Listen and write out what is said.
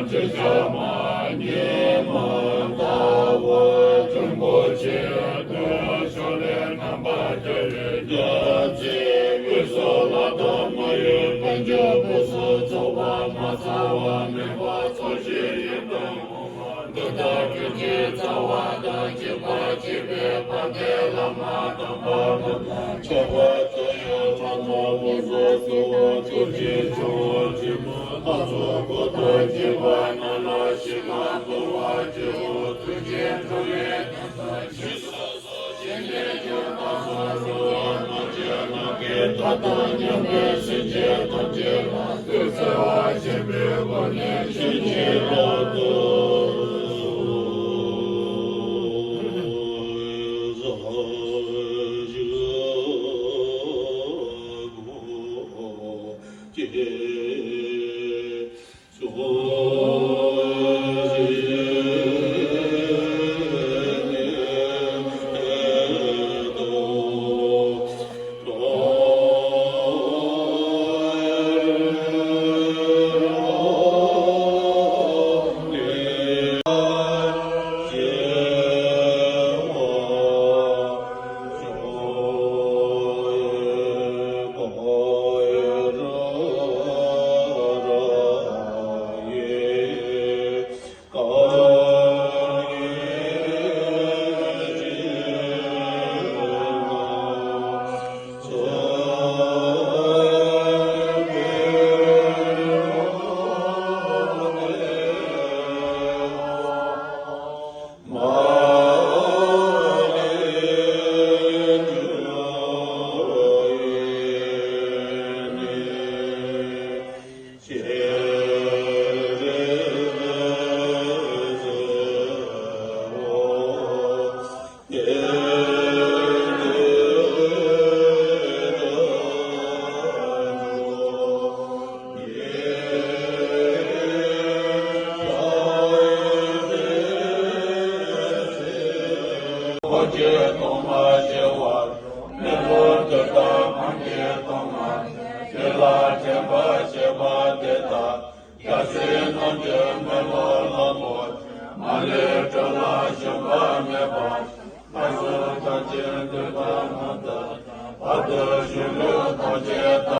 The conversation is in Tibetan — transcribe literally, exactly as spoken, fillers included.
ཅེས་བྱ་བ་ཉིད་མ་ལྟ་བུ། རིན་པོ་ཆེ་དེ་ཕྱོགས་ལས་རྣམ་པར་རྒྱལ་བའི་རྒྱལ་སྲས་དབུས་སུ་ལྷ་དང་མི་ཡི་ཕན་བདེ་དབུས་སུ་ཚོགས་པ་མ་ཚང་བ་མེད་པ་ཚོགས་ཞིང་ཡོན་ཏན་འདི་དག་ཀུན་གྱི་རྩ་བ་དང་བཅས་པ་གཅིག་པའི་དཔལ་ལྡན་བླ་མ་དམ་པ་རྣམས་དང་ཁྱད་པར་དུ་ཡང་ཕྲག་དོག་ངན་སོང་གསུམ་ལ་སྐྱོབ་ཅིང་སྐྱོབ་པར་བྱེད་པ། ལྷ་ཚོགས་འཁོར་དང་བཅས་པ་རྣམས་ལ་ཞི་བ་འདོད་པར་བྱེད་པ། ཐུགས་རྗེ་ཁྲོ་བོའི་དམ་པ་ཞི་སོགས་སོགས་བཞིན་གྱི་སྐྱོབ་པ་སོགས་སོགས་རྣམས་ཀྱི་ནང་གི་ཐ་དད་མཉམ་པའི་སེམས་ཅན་ཐམས་ཅད་ལ། ཐུགས་བརྩེ་བ་ཆེན་པོའི་སྒོ་ནས་བྱིན་གྱིས་བརླབ་ཏུ་གསོལ། ཐུགས་རྗེ་སྟོང་པ་ཞི་བ། མི་སློབ་དུས་དང་སྔོན་གྱི་སྟོང་པ། ཆོས་ལ་དྲན་པར་བྱེད་པ་དེ་དག་རྒྱལ་སྲས་རྣམས་ཀྱི་མི་སློབ་ལ་མོས། མ་ལུས་སྤྲུལ་ལ་ཞུམ་པ་མེད་པ། ལྷ་གསུམ་ཐམས་ཅད་འདུས་པ་རྣམས་དང་། བར་དུ་གཞུང་ལུགས་ཐམས་ཅད་དང་